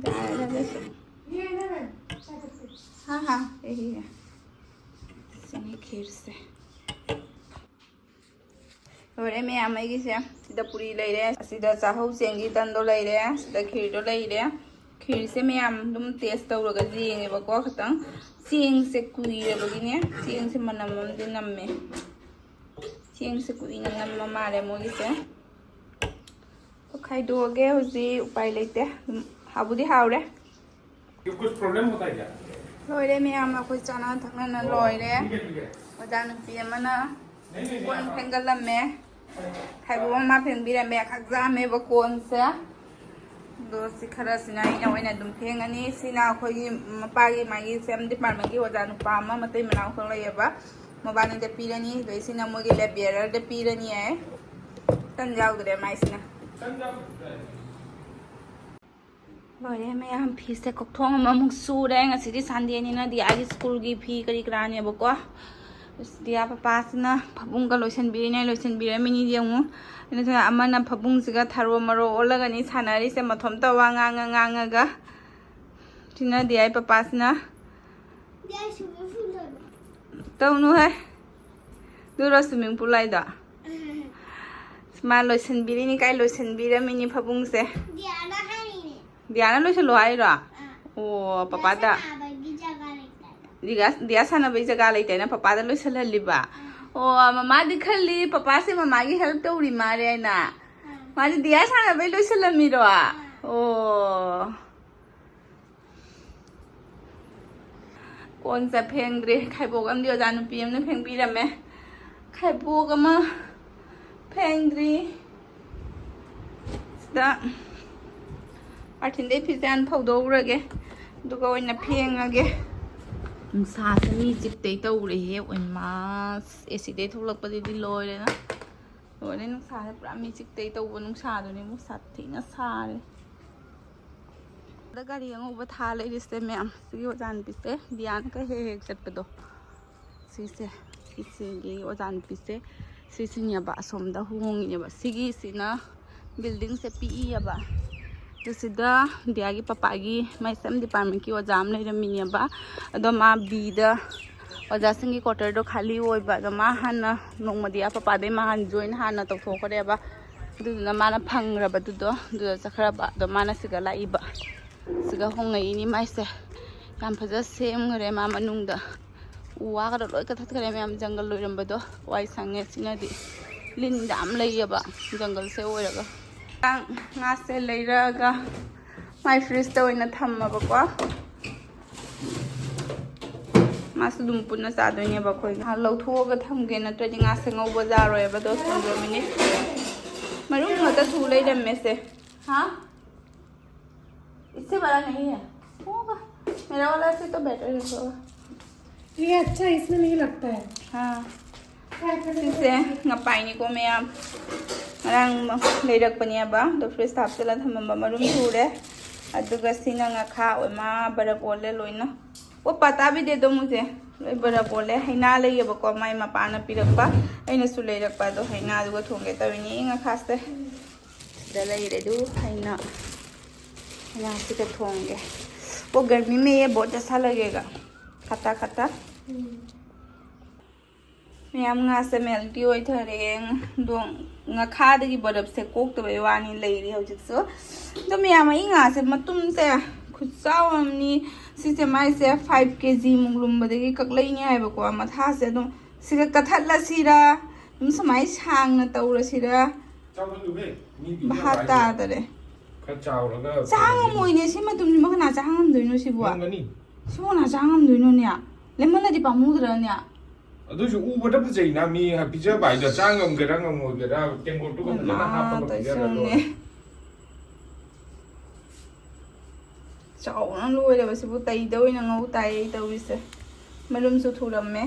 ꯌꯥꯔꯦꯗ ꯑꯗꯨꯁꯨ꯫ ꯍꯥ ꯍꯥ, ꯑꯦ, ꯍꯤ, ꯍꯤ꯫ ꯁꯤꯅꯤ ꯈꯤꯔꯁꯦ꯫ ꯂꯣꯏꯔꯦ ꯃꯌꯥꯝ ꯑꯩꯒꯤꯁꯦ꯫ ꯁꯤꯗ ꯄꯨꯔꯤ ꯂꯩꯔꯦ, ꯑꯁꯤꯗ ꯆꯥꯍꯧ ꯆꯦꯡꯒꯤ ꯇꯟꯗꯣ ꯂꯩꯔꯦ, ꯁꯤꯗ ꯈꯤꯔꯗꯣ ꯂꯩꯔꯦ꯫ ꯈꯤꯔꯁꯦ ꯃꯌꯥꯝ ꯑꯗꯨꯝ ꯇꯦꯁ ꯇꯧꯔꯒ ꯌꯦꯡꯉꯦꯕꯀꯣ ꯈꯤꯇꯪ꯫ ꯆꯦꯡꯁꯦ ꯀꯨꯏꯔꯕꯒꯤꯅꯦ, ꯆꯦꯡꯁꯦ ꯃꯅꯝ ꯑꯃꯗꯤ ꯅꯝꯃꯦ꯫ ꯆꯦꯡꯁꯦ ꯀꯨꯏꯅ ꯅꯝꯃ ꯃꯥꯜꯂꯦ ꯃꯣꯏꯒꯤꯁꯦ꯫ ꯈꯥꯏꯗꯣꯛꯑꯒꯦ ꯍꯧꯖꯤꯛ, ꯎꯄꯥꯏ ꯂꯩꯇꯦ꯫ ꯑꯗꯨꯝ ꯍꯥꯎꯕꯨꯗꯤ ꯍꯥꯎꯔꯦ꯫ ये कुछ प्रॉब्लम होता है क्या? ꯂꯣꯏꯔꯦ ꯃꯌꯥꯝ, ꯑꯩꯈꯣꯏ ꯆꯥꯅ ꯊꯛꯅꯅ ꯂꯣꯏꯔꯦ꯫ ठीक है, ठीक है। ꯑꯣꯖꯥ ꯅꯨꯄꯤ ꯑꯃꯅ नहीं, नहीं, ꯀꯣꯟ नहीं, ꯐꯦꯡꯒꯠꯂꯝꯃꯦ, ꯈꯥꯏꯕꯣꯛ ꯑꯃ ꯐꯦꯡꯕꯤꯔꯝꯃꯦ, ꯈꯥꯛꯆꯥꯝꯃꯦꯕ ꯀꯣꯟꯁꯦ꯫ ꯑꯗꯣ ꯁꯤ ꯈꯔꯁꯤꯅ ꯑꯩꯅ ꯑꯣꯏꯅ ꯑꯗꯨꯝ ꯐꯦꯡꯉꯅꯤ꯫ ꯁꯤꯅ ꯑꯩꯈꯣꯏꯒꯤ ꯃꯄꯥꯒꯤ ꯃꯥꯒꯤ ꯁꯦꯝ ꯗꯤꯄꯥꯔꯠꯃꯦꯟꯒꯤ ꯑꯣꯖꯥ ꯅꯨꯄꯥ ꯑꯃ ꯃꯇꯩ ꯃꯅꯥꯎꯈꯛ ꯂꯩꯌꯦꯕ, ꯃꯕꯥꯅꯤꯗ ꯄꯤꯔꯅꯤ꯫ ꯑꯗꯩ ꯁꯤꯅ ꯃꯣꯏꯒꯤ ꯂꯦꯕꯤꯌꯔꯗ ꯄꯤꯔꯅꯤ꯫ ꯑꯩ ꯇꯟ ꯌꯥꯎꯗ꯭ꯔꯦ ꯃꯥꯏꯁꯤꯅ꯫ ꯂꯣꯏꯔꯦ ꯃꯌꯥꯝ, ꯐꯤꯁꯦ ꯀꯣꯛꯊꯣꯡ ꯑꯃꯃꯨꯛ ꯁꯨꯔꯦ꯫ ꯉꯁꯤꯗꯤ ꯁꯟꯗꯦꯅꯤꯅ ꯗꯤꯌꯥꯒꯤ ꯁ꯭ꯀꯨꯜꯒꯤ ꯐꯤ ꯀꯔꯤ ꯀꯔꯥꯅꯦꯕꯀꯣ꯫ ꯑꯁ, ꯗꯤꯌꯥ ꯄꯄꯥꯁꯤꯅ ꯐꯃꯨꯡꯒ ꯂꯣꯏꯁꯟꯕꯤꯔꯤꯅꯦ, ꯂꯣꯏꯁꯟꯕꯤꯔꯝꯃꯤꯅꯤꯗꯤ ꯑꯃꯨꯛ꯫ ꯑꯩꯅ ꯑꯃꯅ ꯐꯃꯨꯡꯁꯤꯒ ꯊꯔꯣ ꯃꯔꯣ ꯑꯣꯜꯂꯒꯅꯤ ꯁꯥꯟꯅꯔꯤꯁꯦ, ꯃꯊꯣꯝꯇ ꯋꯥ ꯉꯥꯡꯉ ꯉꯥꯡꯉꯒ꯫ ꯁꯤꯅ ꯗꯤꯌꯥꯏ ꯄꯄꯥꯁꯤꯅ꯫ ꯇꯧꯅꯨꯍꯦ꯫ ꯑꯗꯨꯔꯣ swimming pool ꯍꯥꯏꯗꯣ? ꯃꯥ ꯂꯣꯏꯁꯟꯕꯤꯔꯤꯅꯤ, ꯀꯥꯏ ꯂꯣꯏꯁꯟꯕꯤꯔꯝꯃꯤꯅꯤ ꯐꯃꯨꯡꯁꯦ? ꯗꯤꯌꯥꯅ ꯍꯥꯏꯔꯤꯅꯦ꯫ ꯗꯤꯌꯥꯅ ꯂꯣꯏꯁꯜꯂꯣ ꯍꯥꯏꯔꯣ? ꯑꯥ꯫ ꯑꯣ, ꯄꯄꯥꯗ꯫ ꯁꯥꯟꯅꯕꯒꯤ ꯖꯒꯥ ꯂꯩꯇꯦ꯫ ꯗꯤꯌꯥ, ꯗꯤꯌꯥ ꯁꯥꯟꯅꯕꯩ ꯖꯒꯥ ꯂꯩꯇꯦꯅ ꯄꯄꯥꯗ ꯂꯣꯏꯁꯜꯍꯜꯂꯤꯕ? ꯑꯣ, ꯃꯃꯥꯗꯤ ꯈꯜꯂꯤ ꯄꯄꯥꯁꯦ ꯃꯃꯥꯒꯤ help ꯇꯧꯔꯤ ꯃꯥꯜꯂꯦ ꯍꯥꯏꯅ꯫ ꯑꯥ꯫ ꯃꯥꯗꯤ ꯗꯤꯌꯥ ꯁꯥꯟꯅꯕꯩ ꯂꯣꯏꯁꯜꯂꯝꯃꯤꯔꯣ? ꯑꯥ꯫ ꯑꯣ꯫ ꯀꯣꯟꯁꯦ ꯐꯦꯡꯗ꯭ꯔꯤ꯫ ꯈꯥꯏꯕꯣꯛ ꯑꯃꯗꯤ ꯑꯣꯖꯥ ꯅꯨꯄꯤ ꯑꯃꯅ ꯐꯦꯡꯕꯤꯔꯝꯃꯦ꯫ ꯈꯥꯏꯕꯣꯛ ꯑꯃ ꯐꯦꯡꯗ꯭ꯔꯤ꯫ ꯁꯤꯗ ꯕꯥꯔꯊꯤꯟꯗꯩ ꯐꯤꯁꯦ ꯍꯥꯟꯅ ꯐꯧꯗꯣꯛꯎꯔꯒꯦ, ꯑꯗꯨꯒ ꯑꯣꯏꯅ ꯐꯦꯡꯉꯒꯦ꯫ ꯅꯨꯡꯁꯥꯁꯦ ꯃꯤ ꯆꯤꯛꯇꯩ ꯇꯧꯔꯦꯍꯦ ꯑꯣꯏꯃꯥꯁ꯫ ꯑꯦ ꯁꯤꯗꯩ ꯊꯣꯛꯂꯛꯄꯗꯗꯤ ꯂꯣꯏꯔꯦꯅ꯫ ꯂꯣꯏꯔꯦ, ꯅꯨꯡꯁꯥꯁꯦ ꯄꯨꯔꯥ ꯃꯤ ꯆꯤꯛꯇꯩ ꯇꯧꯕ ꯅꯨꯡꯁꯥꯗꯨꯅꯦ, ꯃꯨ ꯁꯥꯊꯤꯅ ꯁꯥꯔꯦ꯫ ꯑꯗ ꯒꯥꯔꯤ ꯑꯉꯧꯕ ꯊꯥ ꯂꯩꯔꯤꯁꯦ ꯃꯌꯥꯝ, ꯁꯤꯒꯤ ꯑꯣꯖꯥ ꯅꯨꯄꯤꯁꯦ, ꯗꯤꯌꯥꯅꯒ ꯍꯦꯛ ꯍꯦꯛ ꯆꯠꯄꯗꯣ, ꯁꯤꯁꯦ, ꯁꯤꯁꯤꯒꯤ ꯑꯣꯖꯥ ꯅꯨꯄꯤꯁꯦ, ꯁꯤꯁꯤꯅꯦꯕ ꯑꯁꯣꯝꯗ ꯍꯣꯡꯉꯤꯅꯦꯕ꯫ ꯁꯤꯒꯤꯁꯤꯅ buildingꯁꯦ ꯄꯤꯛꯏꯌꯦꯕ꯫ ꯑꯗꯨ ꯁꯤꯗ ꯗꯤꯌꯥꯒꯤ ꯄꯄꯥꯒꯤ ꯃꯥꯏ same departmentꯀꯤ ꯑꯣꯖꯥ ꯑꯃ ꯂꯩꯔꯝꯃꯤꯅꯦꯕ꯫ ꯑꯗꯣ ꯃꯥ Bꯗ ꯑꯣꯖꯥꯁꯤꯡꯒꯤ quarterꯗꯣ ꯈꯥꯂꯤ ꯑꯣꯏꯕ꯫ ꯑꯗꯣ ꯃꯥ ꯍꯥꯟꯅ ꯅꯣꯡꯃ ꯗꯤꯌꯥ ꯄꯄꯥꯗꯩ ꯃꯥ ꯍꯥꯟꯅ join ꯍꯥꯟꯅ ꯇꯧꯊꯣꯛꯈ꯭ꯔꯦꯕ꯫ ꯑꯗꯨꯗꯨꯅ ꯃꯥꯅ ꯐꯪꯈ꯭ꯔꯕꯗꯨꯗꯣ ꯑꯗꯨꯗ ꯆꯠꯈ꯭ꯔꯕ꯫ ꯑꯗꯣ ꯃꯥꯅ ꯁꯤꯗ ꯂꯥꯛꯏꯕ꯫ ꯁꯤꯗ ꯍꯣꯡꯉꯛꯏꯅꯤ ꯃꯥꯏꯁꯦ꯫ ꯌꯥꯝ ꯐꯖ ꯁꯦꯝꯈ꯭ꯔꯦ ꯃꯥ ꯃꯅꯨꯡꯗ꯫ ꯎ ꯋꯥꯒꯗꯣ ꯂꯣꯏ ꯀꯛꯊꯠꯈ꯭ꯔꯦ ꯃꯌꯥꯝ, ꯖꯪꯒꯜ ꯑꯣꯏꯔꯝꯕꯗꯣ꯫ ꯋꯥꯏ ꯁꯪꯉꯦ ꯁꯤꯅꯗꯤ꯫ ꯂꯤꯟ ꯌꯥꯝ ꯂꯩꯌꯦꯕ ꯖꯪꯒꯜꯁꯦ ꯑꯣꯏꯔꯒ꯫ ꯉꯥꯁꯦ ꯂꯩꯔꯛꯑꯒ ꯃꯥꯏ fridgeꯇ ꯑꯣꯏꯅ ꯊꯝꯃꯕꯀꯣ꯫ ꯃꯥꯁꯨ ꯑꯗꯨꯝ ꯄꯨꯟꯅ ꯆꯥꯗꯣꯏꯅꯦꯕ ꯑꯩꯈꯣꯏ꯫ ꯉꯥꯏꯍꯥꯛ ꯂꯧꯊꯣꯛꯑꯒ ꯊꯝꯒꯦ, ꯅꯠꯇ꯭ꯔꯗꯤ ꯉꯥꯁꯦ ꯉꯧꯕ ꯌꯥꯔꯣꯏꯕ꯫ ꯗꯁ ꯄꯟꯗ꯭ꯔ ꯃꯤꯅꯤꯠ꯫ ꯃꯔꯨꯝ ꯉꯥꯛꯇ ꯊꯨ ꯂꯩꯔꯝꯃꯦꯁꯦ꯫ ꯍꯥ? इससे बड़ा नहीं है। होगा। मेरा वाला से तो better है थोड़ा। ये अच्छा है, इसमें नहीं लगता है। हाँ। ꯁꯤꯁꯦ ꯉꯄꯥꯏꯅꯤꯀꯣ ꯃꯌꯥꯝ꯫ ꯉꯔꯥꯡ ꯂꯩꯔꯛꯄꯅꯦꯕ, ꯑꯗꯣ fridgeꯇ ꯍꯥꯞꯆꯤꯜꯂ ꯊꯝꯃꯝꯕ ꯃꯔꯨꯝ ꯊꯨꯔꯦ꯫ ꯑꯗꯨꯒ ꯁꯤꯅ ꯉꯥꯈꯥ ꯑꯣꯏꯃꯥ, ꯕꯔꯞ ꯑꯣꯜꯂꯦ ꯂꯣꯏꯅ꯫ वो पता भी दे दो मुझे꯫ ꯂꯣꯏ ꯕꯔꯞ ꯑꯣꯜꯂꯦ꯫ ꯍꯩꯅꯥ ꯂꯩꯌꯦꯕꯀꯣ, ꯃꯥꯏ ꯃꯄꯥꯅ ꯄꯤꯔꯛꯄ, ꯑꯩꯅꯁꯨ ꯂꯩꯔꯛꯄ꯫ ꯑꯗꯣ ꯍꯩꯅꯥꯗꯨꯒ ꯊꯣꯡꯒꯦ ꯇꯧꯔꯤꯅꯤ ꯉꯥꯈꯥꯁꯦ꯫ ꯁꯤꯗ ꯂꯩꯔꯦ ꯑꯗꯨ ꯍꯩꯅꯥ꯫ ꯍꯩꯅꯥꯁꯤꯒ ꯊꯣꯡꯒꯦ꯫ वो गर्मी में ये बहुत अच्छा लगेगा, खट्टा खट्टा। ꯃꯌꯥꯝ, ꯉꯥꯁꯦ melty ꯑꯣꯏꯊꯔꯦ꯫ ꯑꯗꯣ ꯉꯥꯈꯥꯗꯒꯤ ꯕꯔꯞꯁꯦ ꯀꯣꯛꯇꯕꯩ ꯋꯥꯅꯤ, ꯂꯩꯔꯤ ꯍꯧꯖꯤꯛꯁꯨ꯫ ꯑꯗꯣ ꯃꯌꯥꯝ, ꯑꯩ ꯉꯥꯁꯦ ꯃꯇꯨꯝꯁꯦ ꯈꯨꯆꯥꯎ ꯑꯃꯅꯤ꯫ ꯁꯤꯁꯦ ꯃꯥꯏꯁꯦ five KG ꯃꯨꯛ ꯂꯨꯝꯕꯗꯒꯤ ꯀꯛꯂꯛꯏꯅꯦ ꯍꯥꯏꯕꯀꯣ꯫ ꯃꯊꯥꯁꯦ ꯑꯗꯨꯝ ꯁꯤꯒ ꯀꯛꯊꯠꯂꯁꯤꯔꯥ, ꯑꯗꯨꯝ ꯁꯨꯃꯥꯏꯅ ꯁꯥꯡꯅ ꯇꯧꯔꯁꯤꯔꯥ, ꯆꯥꯎꯍꯜꯂꯨꯍꯦ꯫ ꯃꯤꯒꯤ ꯚꯥꯞ ꯇꯥꯗꯔꯦ꯫ ꯈꯔ ꯆꯥꯎꯔꯒ ꯆꯥ ꯉꯝꯃꯣꯏꯅꯦ ꯁꯤ ꯃꯇꯨꯝꯁꯤꯃ꯫ ꯀꯅꯥ ꯆꯥ ꯉꯝꯗꯣꯏꯅꯣ ꯁꯤꯕꯨ? ꯉꯝꯒꯅꯤ꯫ ꯁꯤꯕꯨ ꯀꯅꯥ ꯆꯥ ꯉꯝꯗꯣꯏꯅꯣꯅꯦ? ꯂꯦꯝꯍꯜꯂꯗꯤ ꯄꯥꯝꯃꯨꯗ꯭ꯔꯅꯦ? ꯑꯗꯨꯁꯨ ꯎꯕꯗ ꯐꯖꯩꯅ, ꯃꯤ ꯄꯤꯖꯕ ꯍꯥꯏꯗꯣ, ꯆꯥ ꯉꯝꯒꯦꯔꯥ ꯉꯝꯃꯣꯏꯒꯦꯔꯥ, ꯇꯦꯡꯀꯣꯠꯇꯨꯒ ꯐꯖꯅ ꯍꯥꯞꯄꯒ ꯄꯤꯖꯔ ꯂꯣꯏꯔꯦ꯫ ꯆꯥꯎꯅ ꯂꯣꯏꯔꯕꯁꯤꯕꯨ ꯇꯩꯗ ꯑꯣꯏꯅ ꯉꯧ ꯇꯥꯏꯌꯦ ꯑꯩ ꯇꯧꯔꯤꯁꯦ꯫ ꯃꯔꯨꯝꯁꯨ ꯊꯨꯔꯝꯃꯦ꯫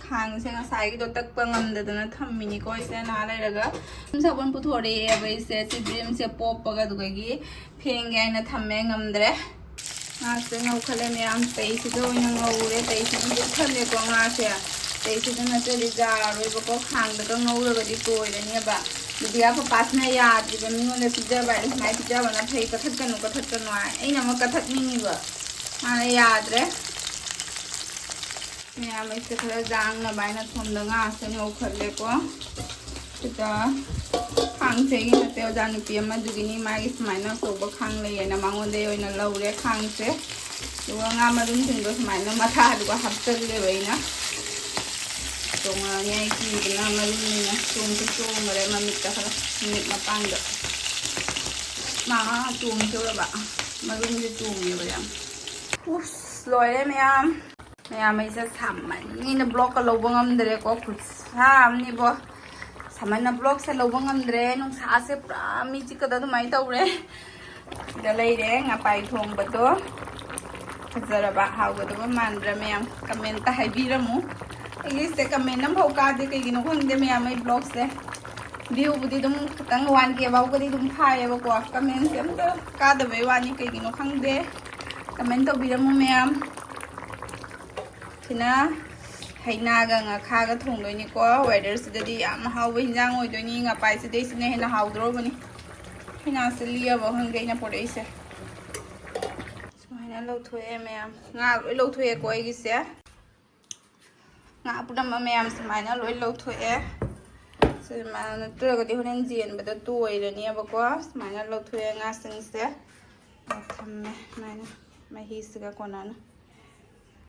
ꯈꯥꯡꯁꯦ ꯉꯁꯥꯏꯒꯤꯗꯣ ꯇꯛꯄ ꯉꯝꯗꯗꯅ ꯊꯝꯃꯤꯅꯤꯀꯣ ꯑꯩꯁꯦ꯫ ꯅꯍꯥꯟ ꯂꯩꯔꯒ ꯁꯥꯄꯣꯟ ꯄꯨꯊꯣꯔꯛꯑꯦꯕ ꯑꯩꯁꯦ꯫ ꯁꯤ ꯕ꯭ꯔꯤꯝꯁꯦ ꯄꯣꯞꯄꯒ ꯑꯗꯨꯗꯒꯤ ꯐꯦꯡꯒꯦ ꯍꯥꯏꯅ ꯊꯝꯃꯦ, ꯉꯝꯗ꯭ꯔꯦ꯫ ꯉꯥꯁꯦ ꯉꯧꯈꯠꯂꯦ ꯃꯌꯥꯝ, ꯇꯩꯁꯤꯗ ꯑꯣꯏꯅ ꯉꯧꯔꯦ꯫ ꯇꯩꯁꯤꯗ ꯃꯨꯠꯈꯜꯂꯦꯀꯣ ꯉꯥꯁꯦ꯫ ꯇꯩꯁꯤꯗ ꯅꯠꯇ꯭ꯔꯗꯤ ꯌꯥꯔꯔꯣꯏꯕꯀꯣ, ꯈꯥꯡꯗꯒ ꯉꯧꯔꯒꯗꯤ ꯇꯣꯏꯔꯅꯦꯕ꯫ ꯗꯤꯌꯥ ꯄꯄꯥꯁꯤꯅ ꯌꯥꯗ꯭ꯔꯤꯕ, ꯃꯤꯉꯣꯟꯗ ꯄꯤꯖꯕ ꯍꯥꯏꯗꯤ ꯁꯨꯃꯥꯏꯅ ꯄꯤꯖꯕꯅ ꯐꯩ, ꯀꯠꯊꯠꯀꯅꯨ ꯀꯠꯊꯠꯀꯅꯨ ꯍꯥꯏ꯫ ꯑꯩꯅ ꯑꯃꯨꯛ ꯀꯠꯊꯠꯅꯤꯡꯉꯤꯕ, ꯃꯥꯅ ꯌꯥꯗ꯭ꯔꯦ꯫ ꯃꯌꯥꯝ ꯑꯩꯁꯦ ꯈꯔ ꯌꯥꯡꯅꯕ ꯍꯥꯏꯅ ꯊꯣꯡꯗ ꯉꯥꯁꯦ ꯉꯧꯈꯠꯂꯦꯀꯣ꯫ ꯁꯤꯗ ꯈꯥꯡꯁꯦ ꯑꯩꯒꯤ ꯅꯠꯇꯦ, ꯑꯣꯖꯥ ꯅꯨꯄꯤ ꯑꯃꯗꯨꯒꯤꯅꯤ, ꯃꯥꯒꯤ ꯁꯨꯃꯥꯏꯅ ꯑꯆꯧꯕ ꯈꯥꯡ ꯂꯩꯌꯦꯅ ꯃꯉꯣꯟꯗꯒꯤ ꯑꯣꯏꯅ ꯂꯧꯔꯦ ꯈꯥꯡꯁꯦ꯫ ꯑꯗꯨꯒ ꯉꯥ ꯃꯔꯨꯝꯁꯤꯡꯗꯣ ꯁꯨꯃꯥꯏꯅ ꯃꯊꯥꯗꯨꯒ ꯍꯥꯞꯆꯜꯂꯦꯕ ꯑꯩꯅ꯫ ꯇꯣꯡꯉꯛꯑꯅꯤ ꯑꯩ ꯀꯤꯗꯅ, ꯃꯔꯨꯝꯅꯤꯅ ꯆꯣꯡꯁꯨ ꯆꯣꯡꯈꯔꯦ ꯃꯃꯤꯠꯇ ꯈꯔ, ꯃꯃꯤꯠ ꯃꯄꯥꯟꯗ꯫ ꯃꯥ ꯆꯣꯡꯈꯤꯗꯧꯔꯕ, ꯃꯔꯨꯝꯁꯦ ꯆꯣꯡꯉꯦꯕ ꯌꯥꯝ꯫ ꯎꯁ, ꯂꯣꯏꯔꯦ ꯃꯌꯥꯝ꯫ ꯃꯌꯥꯝ ꯑꯩꯁꯦ ꯁꯥꯃꯟꯅꯤꯅ ꯕ꯭ꯂꯣꯛꯀ ꯂꯧꯕ ꯉꯝꯗ꯭ꯔꯦꯀꯣ, ꯈꯨꯠꯁꯥ ꯑꯃꯅꯤꯕꯣ꯫ ꯁꯥꯃꯟꯅ ꯕ꯭ꯂꯣꯛꯁꯦ ꯂꯧꯕ ꯉꯝꯗ꯭ꯔꯦ, ꯅꯨꯡꯁꯥꯁꯦ ꯄꯨꯔꯥ ꯃꯤ ꯆꯤꯛꯀꯗ ꯑꯗꯨꯃꯥꯏꯅ ꯇꯧꯔꯦ꯫ ꯁꯤꯗ ꯂꯩꯔꯦ ꯉꯥꯄꯥꯏ ꯊꯣꯡꯕꯗꯣ꯫ ꯐꯖꯔꯕ, ꯍꯥꯎꯒꯗꯕ ꯃꯥꯟꯗ꯭ꯔꯥ ꯃꯌꯥꯝ? ꯀꯃꯦꯟꯇ ꯍꯥꯏꯕꯤꯔꯝꯃꯨ꯫ ꯑꯩꯒꯤꯁꯦ ꯀꯃꯦꯟ ꯑꯃꯐꯥꯎ ꯀꯥꯗꯦ, ꯀꯩꯒꯤꯅꯣ ꯈꯪꯗꯦ ꯃꯌꯥꯝ꯫ ꯑꯩ ꯕ꯭ꯂꯣꯛꯁꯦ ꯚ꯭ꯌꯨꯕꯨꯗꯤ ꯑꯗꯨꯝ ꯈꯤꯇꯪ ꯋꯥꯟ ꯀꯦ ꯐꯥꯎꯕꯗꯤ ꯑꯗꯨꯝ ꯐꯥꯏꯌꯦꯕꯀꯣ, ꯀꯃꯦꯟꯁꯦ ꯑꯝꯇ ꯀꯥꯗꯕꯩ ꯋꯥꯅꯤ, ꯀꯩꯒꯤꯅꯣ ꯈꯪꯗꯦ꯫ ꯀꯃꯦꯟ ꯇꯧꯕꯤꯔꯝꯃꯨ ꯃꯌꯥꯝ꯫ ꯁꯤꯅ ꯍꯩꯅꯥꯒ ꯉꯥꯈꯥꯒ ꯊꯣꯡꯗꯣꯏꯅꯤꯀꯣ꯫ ꯋꯦꯗꯔꯁꯤꯗꯗꯤ ꯌꯥꯝ ꯍꯥꯎꯕ ꯍꯤꯟꯖꯥꯡ ꯑꯣꯏꯗꯣꯏꯅꯤ꯫ ꯉꯥꯄꯥꯏꯁꯤꯗꯩ ꯁꯤꯅ ꯍꯦꯟꯅ ꯍꯥꯎꯗ꯭ꯔꯣꯕꯅꯤ꯫ ꯍꯩꯅꯥꯁꯦ ꯂꯤꯔꯕ ꯈꯪꯗꯦ ꯑꯩꯅ ꯄꯨꯔꯛꯏꯁꯦ꯫ ꯁꯨꯃꯥꯏꯅ ꯂꯧꯊꯣꯛꯑꯦ ꯃꯌꯥꯝ꯫ ꯉꯥ ꯂꯣꯏ ꯂꯧꯊꯣꯛꯑꯦꯀꯣ ꯑꯩꯒꯤꯁꯦ꯫ ꯉꯥ ꯑꯄꯨꯔꯝꯕ ꯃꯌꯥꯝ ꯁꯨꯃꯥꯏꯅ ꯂꯣꯏ ꯂꯧꯊꯣꯛꯑꯦ꯫ ꯁꯨꯃꯥꯏꯅ ꯅꯠꯇ꯭ꯔꯒꯗꯤ ꯍꯣꯔꯦꯟ ꯌꯦꯟꯕꯗ ꯇꯣꯏꯔꯅꯦꯕꯀꯣ꯫ ꯁꯨꯃꯥꯏꯅ ꯂꯧꯊꯣꯛꯑꯦ ꯉꯥꯁꯤꯡꯁꯦ꯫ ꯊꯝꯃꯦ ꯁꯨꯃꯥꯏꯅ ꯃꯍꯤꯁꯤꯒ ꯀꯣꯟꯅꯅ꯫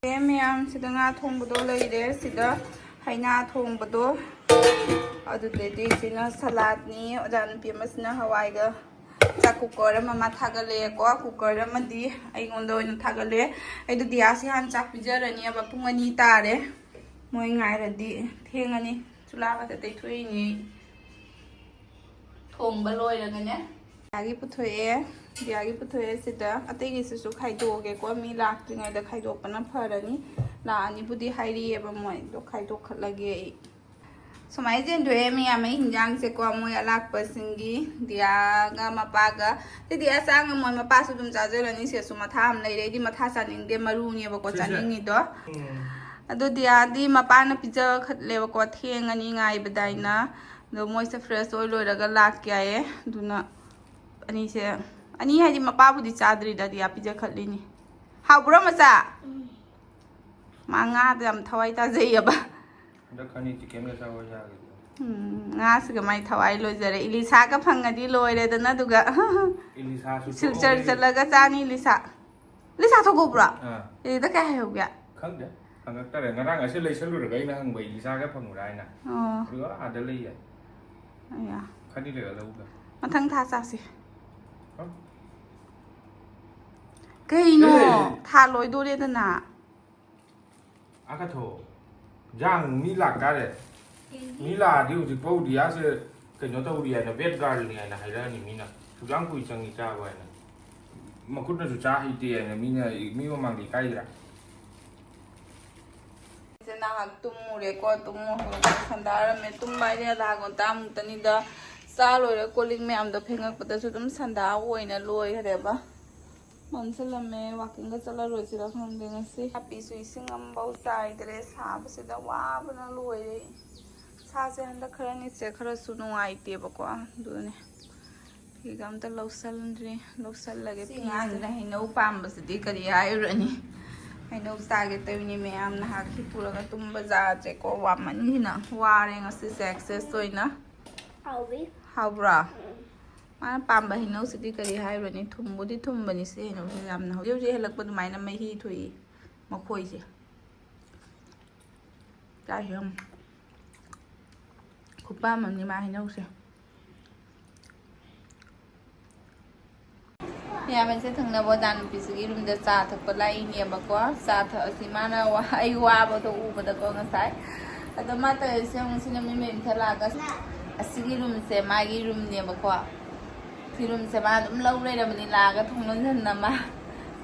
ꯑꯦ ꯃꯌꯥꯝ, ꯁꯤꯗ ꯉꯥ ꯊꯣꯡꯕꯗꯣ ꯂꯩꯔꯦ, ꯁꯤꯗ ꯍꯩꯅꯥ ꯊꯣꯡꯕꯗꯣ, ꯑꯗꯨꯗꯩꯗꯤ ꯁꯤꯅ ꯁꯂꯥꯠꯅꯤ, ꯑꯣꯖꯥ ꯅꯨꯄꯤ ꯑꯃꯁꯤꯅ ꯍꯋꯥꯏꯒ ꯆꯥꯛ ꯀꯨꯀꯔ ꯑꯃ ꯃꯥ ꯊꯥꯒꯠꯂꯛꯑꯦꯀꯣ꯫ ꯀꯨꯀꯔ ꯑꯃꯗꯤ ꯑꯩꯉꯣꯟꯗ ꯑꯣꯏꯅ ꯊꯥꯒꯠꯂꯦ꯫ ꯑꯩꯗꯣ ꯗꯤꯌꯥꯁꯤ ꯍꯥꯟꯅ ꯆꯥꯛ ꯄꯤꯖꯔꯅꯤꯕ꯫ ꯄꯨꯡ ꯑꯅꯤ ꯇꯥꯔꯦ꯫ ꯃꯣꯏ ꯉꯥꯏꯔꯗꯤ ꯊꯦꯡꯉꯅꯤ꯫ ꯆꯨꯂꯥꯒꯁꯦ ꯇꯩꯊꯣꯛꯏꯅꯦ꯫ ꯊꯣꯡꯕ ꯂꯣꯏꯔꯒꯅꯦ꯫ ꯗꯤꯌꯥꯒꯤ ꯄꯨꯊꯣꯛꯑꯦ꯫ ꯗꯤꯌꯥꯒꯤ ꯄꯨꯊꯣꯛꯑꯦ ꯁꯤꯗ꯫ ꯑꯇꯩꯒꯤꯁꯤꯁꯨ ꯈꯥꯏꯗꯣꯛꯑꯒꯦꯀꯣ꯫ ꯃꯤ ꯂꯥꯛꯇ꯭ꯔꯤꯉꯩꯗ ꯈꯥꯏꯗꯣꯛꯄꯅ ꯐꯔꯅꯤ꯫ ꯂꯥꯛꯑꯅꯤꯕꯨꯗꯤ ꯍꯥꯏꯔꯤꯑꯦꯕ ꯃꯣꯏ꯫ ꯑꯗꯣ ꯈꯥꯏꯗꯣꯛꯈꯠꯂꯒꯦ ꯑꯩ꯫ ꯁꯨꯃꯥꯏꯅ ꯆꯦꯟꯗꯣꯛꯑꯦ ꯃꯌꯥꯝ ꯑꯩ ꯍꯤꯟꯖꯥꯡꯁꯦꯀꯣ꯫ ꯃꯣꯏ ꯑꯂꯥꯛꯄꯁꯤꯡꯒꯤ ꯗꯤꯌꯥꯒ ꯃꯄꯥꯒ꯫ ꯁꯤꯗꯤ ꯑꯆꯥꯡ ꯑꯃ ꯃꯣꯏ ꯃꯄꯥꯁꯨ ꯑꯗꯨꯝ ꯆꯥꯖꯔꯅꯤ꯫ ꯁꯤꯗꯁꯨ ꯃꯊꯥ ꯑꯃ ꯂꯩꯔꯦ꯫ ꯑꯩꯗꯤ ꯃꯊꯥ ꯆꯥꯅꯤꯡꯗꯦ꯫ ꯃꯔꯨꯅꯦꯕꯀꯣ ꯁꯤꯁꯦ꯫ ꯆꯥꯅꯤꯡꯉꯤꯗꯣ꯫ ꯎꯝ꯫ ꯑꯗꯣ ꯗꯤꯌꯥꯗꯤ ꯃꯄꯥꯅ ꯄꯤꯖꯈꯠꯂꯦꯕꯀꯣ꯫ ꯊꯦꯡꯉꯅꯤ ꯉꯥꯏꯕꯗ ꯑꯩꯅ꯫ ꯑꯗꯣ ꯃꯣꯏꯁꯦ ꯐ꯭ꯔꯦꯁ ꯑꯣꯏ ꯂꯣꯏꯔꯒ ꯂꯥꯛꯀꯦ ꯍꯥꯏꯌꯦ꯫ ꯑꯗꯨꯅ ꯑꯅꯤꯁꯦ, ꯑꯅꯤ ꯍꯥꯏꯗꯤ ꯃꯄꯥꯕꯨꯗꯤ ꯆꯥꯗ꯭ꯔꯤꯗ, ꯗꯤꯌꯥ ꯄꯤꯖꯈꯠꯂꯤꯅꯤ꯫ ꯍꯥꯎꯕ꯭ꯔꯣ ꯃꯆꯥ? ꯎꯝ꯫ ꯃꯥ ꯉꯥꯗ ꯌꯥꯝ ꯊꯋꯥꯏ ꯇꯥꯖꯩꯌꯦꯕ꯫ ꯍꯟꯗꯛ ꯈꯅꯤ ꯆꯤꯛꯀꯟꯒ ꯆꯥꯕ ꯌꯥꯒꯗ꯭ꯔꯣ? ꯎꯝ, ꯉꯥꯁꯤꯒ ꯃꯥꯏ ꯊꯋꯥꯏ ꯂꯣꯏꯖꯔꯦ꯫ ꯏꯂꯤꯁꯥꯒ ꯐꯪꯉꯗꯤ ꯂꯣꯏꯔꯦꯗꯅ꯫ ꯑꯗꯨꯒ ꯏꯂꯤꯁꯥꯁꯨ ꯁꯤꯜꯆꯔ ꯊꯣꯛꯍꯧꯔꯦ꯫ ꯆꯠꯂꯒ ꯆꯥꯅꯤ ꯏꯂꯤꯁꯥ꯫ ꯏꯂꯤꯁꯥ ꯊꯣꯛꯍꯧꯕ꯭ꯔꯣ? ꯑꯥ꯫ ꯑꯗꯨꯗ ꯀꯩ ꯍꯥꯏꯍꯧꯒꯦ? ꯈꯪꯗꯦ꯫ ꯍꯪꯉꯛꯇꯔꯦ꯫ ꯉꯔꯥꯡ ꯑꯁꯤ ꯂꯩꯁꯜꯂꯨꯔꯒ ꯑꯩꯅ ꯍꯪꯕ ꯏꯂꯤꯁꯥꯒ ꯐꯪꯕ꯭ꯔꯥ ꯍꯥꯏꯅ꯫ ꯑꯣ꯫ ꯑꯗꯨꯒ ꯑꯥꯗ ꯂꯩꯌꯦ꯫ ꯑꯌꯥ꯫ ꯈꯅꯤ ꯂꯩꯔ ꯂꯧꯒꯦ꯫ ꯃꯊꯪ ꯊꯥ ꯆꯥꯁꯦ꯫ ꯍꯥ? ꯀꯩꯅꯣ? ꯑꯦ! ꯊꯥ ꯂꯣꯏꯗꯣꯔꯦꯗꯅ꯫ ꯑꯥ ꯈꯔ ꯊꯣꯛꯑꯣ꯫ ꯏꯟꯖꯥꯡ ꯃꯤ ꯂꯥꯛꯇꯥꯔꯦ꯫ ꯀꯩꯒꯤ? ꯃꯤ ꯂꯥꯛꯑꯗꯤ ꯍꯧꯖꯤꯛꯐꯥꯎ ꯗꯤꯌꯥꯁꯦ ꯀꯩꯅꯣ ꯇꯧꯔꯤ ꯍꯥꯏꯅ, ꯕꯦꯠ ꯒꯥꯔꯜꯅꯤ ꯍꯥꯏꯅ ꯍꯥꯏꯔꯛꯑꯅꯤ ꯃꯤꯅ꯫ ꯁꯨꯛꯌꯥꯝ ꯀꯨꯏ ꯆꯪꯉꯤ ꯆꯥꯕ ꯍꯥꯏꯅ꯫ ꯃꯈꯨꯠꯅꯁꯨ ꯆꯥ ꯍꯩꯇꯦ ꯍꯥꯏꯅ ꯃꯤꯅ, ꯃꯤ ꯃꯃꯥꯡꯗ ꯏꯀꯥꯏꯗ꯭ꯔꯥ? ꯉꯥꯏꯍꯥꯛ ꯇꯨꯝꯃꯨꯔꯦꯀꯣ꯫ ꯇꯨꯝꯃꯨꯔꯒ ꯁꯟꯗꯥꯔꯝꯃꯦ꯫ ꯇꯨꯝꯕ ꯍꯥꯏꯗꯤ ꯑꯗꯥ ꯉꯟꯇꯥ ꯑꯃꯨꯛꯇꯅꯤꯗ꯫ ꯆꯥ ꯂꯣꯏꯔ ꯀꯣꯜ ꯂꯤꯛ ꯃꯌꯥꯝꯗꯣ ꯐꯦꯡꯉꯛꯄꯗꯁꯨ ꯑꯗꯨꯝ ꯁꯟꯗꯥ ꯑꯣꯏꯅ ꯂꯣꯏꯈ꯭ꯔꯦꯕ꯫ ꯃꯝꯁꯤꯜꯂꯝꯃꯦ꯫ ꯋꯥꯛꯀꯤꯡꯒ ꯆꯠꯂꯔꯣꯏꯁꯤꯔ ꯈꯪꯗꯦ ꯉꯁꯤ꯫ ꯅꯥꯄꯤꯁꯨ ꯏꯁꯤꯡ ꯑꯃꯐꯥꯎ ꯆꯥꯏꯗ꯭ꯔꯦ꯫ ꯁꯥꯕꯁꯤꯗ ꯋꯥꯕꯅ ꯂꯣꯏꯔꯦ꯫ ꯁꯥꯁꯦ ꯍꯟꯗꯛ ꯈꯔꯅꯤꯁꯦ ꯈꯔꯁꯨ ꯅꯨꯡꯉꯥꯏꯇꯦꯕꯀꯣ꯫ ꯑꯗꯨꯅꯦ꯫ ꯐꯤꯒ ꯑꯝꯇ ꯂꯧꯁꯟꯗ꯭ꯔꯤ꯫ ꯂꯧꯁꯜꯂꯒꯦ ꯁꯤ ꯐꯤꯁꯦ꯫ ꯑꯉꯥꯡꯁꯤꯅ ꯍꯩꯅꯧ ꯄꯥꯝꯕꯁꯤꯗꯤ ꯀꯔꯤ ꯍꯥꯏꯔꯨꯔꯅꯤ? ꯍꯩꯅꯧ ꯆꯥꯒꯦ ꯇꯧꯔꯤꯅꯤ ꯃꯌꯥꯝ꯫ ꯅꯍꯥꯛ ꯄꯨꯔꯒ ꯇꯨꯝꯕ ꯌꯥꯗ꯭ꯔꯦꯀꯣ꯫ ꯋꯥꯃꯟꯈꯤꯅ ꯋꯥꯔꯦ ꯉꯁꯤꯁꯦ ꯑꯦꯛꯁꯦꯁ ꯑꯣꯏꯅ꯫ ꯍꯥꯎꯕ꯭ꯔꯣ? ꯎꯝ꯫ ꯃꯥꯅ ꯄꯥꯝꯕ ꯍꯩꯅꯧꯁꯤꯗꯤ ꯀꯔꯤ ꯍꯥꯏꯔꯨꯔꯅꯤ? ꯊꯨꯝꯕꯨꯗꯤ ꯊꯨꯝꯕꯅꯤ ꯁꯤ ꯍꯩꯅꯧꯁꯦ ꯌꯥꯝꯅ꯫ ꯍꯧꯖꯤꯛ ꯍꯧꯖꯤꯛ ꯍꯦꯜꯂꯛꯄ ꯑꯗꯨꯃꯥꯏꯅ ꯃꯍꯤ ꯊꯣꯛꯏ ꯃꯈꯣꯏꯁꯦ꯫ ꯆꯥꯁꯤ ꯌꯦꯡꯉꯨ꯫ ꯈꯨꯄꯥꯝ ꯑꯃꯅꯤ ꯃꯥ ꯍꯩꯅꯧꯁꯦ꯫ ꯌꯥꯝꯕꯁꯦ ꯊꯪꯅꯕ ꯑꯣꯖꯥ ꯅꯨꯄꯤꯁꯤꯒꯤ ꯔꯨꯝꯗ ꯆꯥ ꯊꯛꯄ ꯂꯥꯛꯏꯅꯦꯕꯀꯣ꯫ ꯆꯥ ꯊꯛꯑꯁꯤ ꯃꯥꯅ ꯋꯥ-, ꯑꯩ ꯋꯥꯕꯗꯣ ꯎꯕꯗꯀꯣ ꯉꯁꯥꯏ꯫ ꯑꯗꯣ ꯃꯥ ꯇꯧꯔꯤꯁꯦ ꯑꯃꯨꯛ ꯁꯤꯅ ꯃꯤ ꯃꯌꯨꯝ ꯊꯣꯛꯂꯛꯑꯒ ꯑꯁꯤꯒꯤ ꯔꯨꯝꯁꯦ ꯃꯥꯒꯤ ꯔꯨꯝꯅꯦꯕꯀꯣ꯫ ꯁꯤ ꯔꯨꯝꯁꯦ ꯃꯥ ꯑꯗꯨꯝ ꯂꯧ ꯂꯩꯔꯕꯅꯤ ꯂꯥꯛꯑꯒ ꯊꯣꯡ ꯂꯣꯟꯁꯤꯟꯅ ꯃꯥ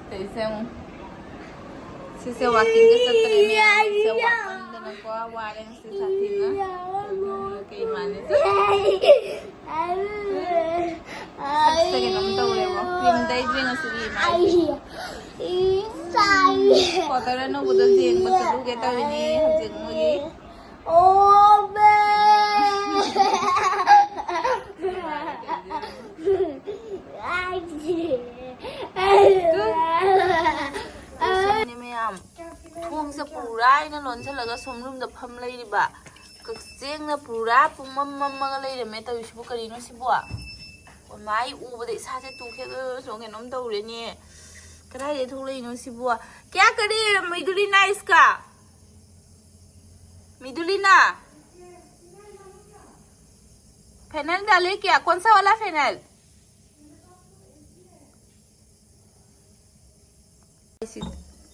ꯇꯧꯔꯤꯁꯦ ꯑꯃꯨꯛ꯫ ꯁꯤꯁꯦ ꯋꯥꯀꯤꯡꯒ ꯆꯠꯇ꯭ꯔꯦ ꯃꯌꯥꯝꯁꯦ ꯋꯥꯃꯟꯗꯅꯀꯣ ꯋꯥꯔꯦ ꯉꯁꯤ ꯁꯥꯊꯤꯅ꯫ ꯀꯩ ꯃꯥꯜꯂꯤ? ꯁꯛꯁꯦ ꯀꯩꯅꯣꯝ ꯇꯧꯔꯦꯕꯣ꯫ ꯀ꯭ꯔꯤꯝ ꯇꯩꯗ꯭ꯔꯤ ꯉꯁꯤꯒꯤ ꯃꯥꯏꯁꯦ꯫ ꯀ꯭ꯋꯥꯇꯔ ꯑꯅꯧꯕꯗ ꯌꯦꯡꯕ ꯆꯠꯂꯨꯒꯦ ꯇꯧꯔꯤꯅꯦ ꯍꯧꯖꯤꯛ ꯃꯣꯏꯒꯤ꯫ ꯃꯌꯥꯝ ꯊꯣꯡꯁꯦ ꯄꯨꯔꯥ ꯑꯩꯅ ꯂꯣꯟꯁꯤꯜꯂꯒ ꯁꯣꯝ ꯔꯨꯝꯗ ꯐꯝ ꯂꯩꯔꯤꯕ꯫ ꯀꯛꯆꯦꯡꯅ ꯄꯨꯔꯥ ꯄꯨꯡꯃꯝ ꯃꯝꯃꯒ ꯂꯩꯔꯝꯃꯦ ꯇꯧꯔꯤꯁꯤꯕꯨ ꯀꯔꯤꯅꯣ ꯁꯤꯕꯨ? ꯑꯣ, ꯃꯥꯏ ꯎꯕꯗ ꯏꯁꯥꯁꯦ ꯇꯨꯈꯦꯛ ꯁꯣꯡ ꯀꯩꯅꯣꯝ ꯇꯧꯔꯦꯅꯦ꯫ ꯀꯗꯥꯏꯗꯒꯤ ꯊꯣꯛꯂꯛꯏꯅꯣ ꯁꯤꯕꯨ? क्या करे मिदुलिना इसका? मिदुलिना, फाइनल डाले क्या? कौन सा वाला final? Y seat,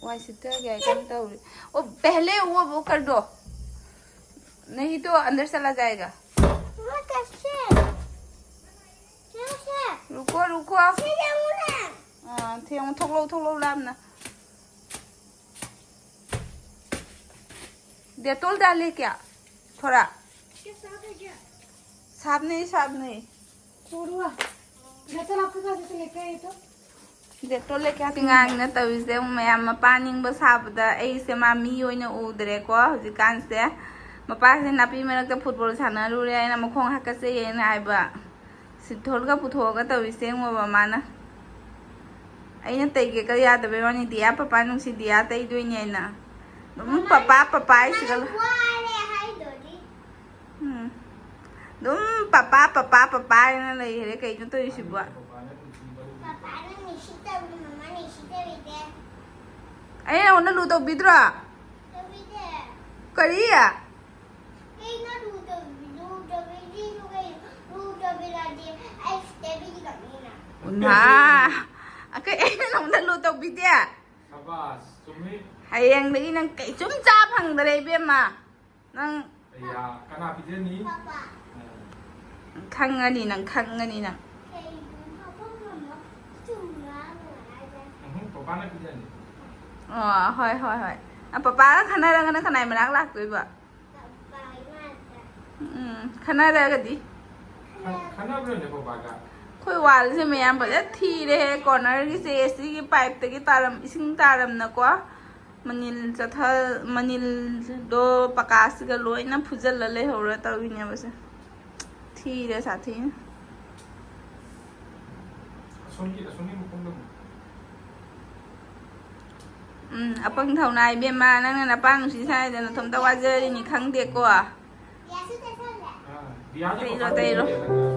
Y seat क्या करता हूँ? वो पहले वो, वो कर दो, नहीं तो अंदर चला जाएगा। वो कैसे? कैसे? रुको, रुको। कैसे जाऊँ मैं? हाँ, थे, थोड़ा, थोड़ा लाम ना। डेटॉल डाले क्या? थोड़ा। इसके साथ है क्या? साफ नहीं, साफ नहीं। छोड़ुआ। डेटॉल आपके पास है तो लेके आइए तो। ꯗꯦꯇꯣꯜ ꯂꯩꯀꯥ ꯇꯤꯡꯉꯥꯡꯅ ꯇꯧꯔꯤꯁꯦ ꯑꯃꯨꯛ ꯃꯌꯥꯝ ꯃꯄꯥ ꯅꯤꯡꯕ ꯁꯥꯕꯗ ꯑꯩꯁꯦ ꯃꯥ ꯃꯤ ꯑꯣꯏꯅ ꯎꯗ꯭ꯔꯦꯀꯣ ꯍꯧꯖꯤꯛꯀꯥꯟꯁꯦ꯫ ꯃꯄꯥꯁꯦ ꯅꯥꯄꯤ ꯃꯔꯛꯇ ꯐꯨꯠꯕꯣꯜ ꯁꯥꯟꯅꯔꯨꯔꯦ ꯍꯥꯏꯅ ꯃꯈꯣꯡ ꯍꯥꯀꯠꯆꯩ ꯍꯥꯏꯅ ꯍꯥꯏꯕ꯫ ꯁꯤꯊꯣꯜꯒ ꯄꯨꯊꯣꯛꯑꯒ ꯇꯧꯔꯤꯁꯦ ꯌꯦꯡꯉꯣꯕ ꯃꯥꯅ꯫ ꯑꯩꯅ ꯇꯩꯒꯦꯒ ꯌꯥꯗꯕꯩ ꯋꯥꯅꯤ, ꯗꯤꯌꯥ ꯄꯄꯥ ꯅꯨꯡꯁꯤ, ꯗꯤꯌꯥ ꯇꯩꯗꯣꯏꯅꯦ ꯍꯥꯏꯅ꯫ ꯑꯗꯨꯝ ꯄꯄꯥ ꯄꯄꯥ ꯍꯥꯏꯁꯤꯒ ꯂ-, ꯋꯥꯔꯦ ꯍꯥꯏꯗꯣꯔꯤ꯫ ꯎꯝ꯫ ꯑꯗꯨꯝ ꯄꯄꯥ ꯄꯄꯥ ꯄꯄꯥ ꯍꯥꯏꯅ ꯂꯩꯈ꯭ꯔꯦ, ꯀꯩꯅꯣ ꯇꯧꯔꯤꯁꯤꯕꯣ? ꯄꯄꯥꯅ ꯅꯤꯁꯤ ꯇꯧꯔꯤ, ꯃꯃꯥ ꯅꯤꯁꯤ ꯇꯧꯔꯤꯗꯦ꯫ ꯑꯩꯅ ꯅꯉꯣꯟꯗ ꯂꯨ ꯇꯧꯕꯤꯗ꯭ꯔꯣ? ꯇꯧꯕꯤꯗꯦ꯫ ꯀꯔꯤ? ꯀꯩꯅꯣ ꯂꯨ ꯇꯧꯕꯤ-, ꯂꯨ ꯇꯧꯕꯤꯗ꯭ꯔꯤꯗꯣ ꯀꯩꯅꯣ? ꯂꯨ ꯇꯧꯕꯤꯔꯗꯤ ꯑꯩ ꯁꯤꯗ ꯄꯤꯈꯤꯗꯕꯅꯤꯅ꯫ ꯎꯅꯥ꯫ ꯑꯀꯩ ꯑꯩꯅ ꯅꯉꯣꯟꯗ ꯂꯨ ꯇꯧꯕꯤꯗꯦ꯫ ꯁꯕꯥꯁ, ꯆꯨꯝꯃꯤ꯫ ꯍꯌꯦꯡꯗꯒꯤ ꯅꯪ ꯀꯩꯁꯨꯝ ꯆꯥ ꯐꯪꯗꯔꯦ ꯏꯕꯦꯝꯃ꯫ ꯅꯪ ꯑꯩꯌꯥ, ꯀꯅꯥ ꯄꯤꯖꯅꯤ? ꯈꯪꯉꯅꯤ ꯅꯪ, ꯈꯪꯉꯅꯤ ꯅꯪ꯫ ꯎꯝ, ꯄꯄꯥꯅ ꯄꯤꯖꯅꯤ꯫ ꯑꯣ, ꯍꯣꯏ ꯍꯣꯏ ꯍꯣꯏ꯫ ꯑ, ꯄꯄꯥꯒ ꯈꯟꯅꯔꯒꯅ ꯀꯅꯥꯏ ꯃꯅꯥꯛ ꯂꯥꯛꯇꯣꯏꯕ? ꯎꯝ, ꯈꯟꯅꯔꯒꯗꯤ꯫ ꯈꯟꯅꯕ꯭ꯔꯅꯦ ꯄꯄꯥꯒ? ꯑꯩꯈꯣꯏ ꯋꯥꯜꯁꯦ ꯃꯌꯥꯝ ꯐꯖꯅ ꯊꯤꯔꯦꯍꯦ꯫ ꯀꯣꯔꯅꯔꯒꯤꯁꯦ ꯑꯦꯁꯤꯒꯤ ꯄꯥꯏꯞꯇꯒꯤ ꯇꯥꯔꯝ ꯏꯁꯤꯡ ꯇꯥꯔꯝꯅꯀꯣ, ꯃꯅꯤꯜ ꯆꯠꯊ ꯃꯅꯤꯜꯗꯣ ꯄꯀꯥꯁꯤꯒ ꯂꯣꯏꯅ ꯐꯨꯖꯜꯂ ꯂꯩꯍꯧꯔ ꯇꯧꯔꯤꯅꯦꯕꯁꯦ꯫ ꯊꯤꯔꯦ ꯁꯥꯊꯤꯅ꯫ ꯑꯁꯣꯝꯒꯤ ꯑꯁꯣꯝꯒꯤ ꯃꯈꯣꯡꯗ ꯑꯃꯨꯛ꯫ ꯎꯝ, ꯑꯄꯪ ꯊꯧꯅꯥ ꯏꯕꯦꯝꯃ, ꯅꯪꯅ ꯅꯄꯥ ꯅꯨꯡꯁꯤ ꯁꯥꯏꯗꯅ ꯅꯊꯣꯝꯇ ꯋꯥꯖꯔꯤꯅꯤ ꯈꯪꯗꯦꯀꯣ꯫ ꯑꯥ, ꯕꯤꯌꯥꯗ ꯇꯩꯔꯣ, ꯄꯄꯥ ꯇꯩꯔꯣ꯫ ꯄꯤꯖꯒꯦ꯫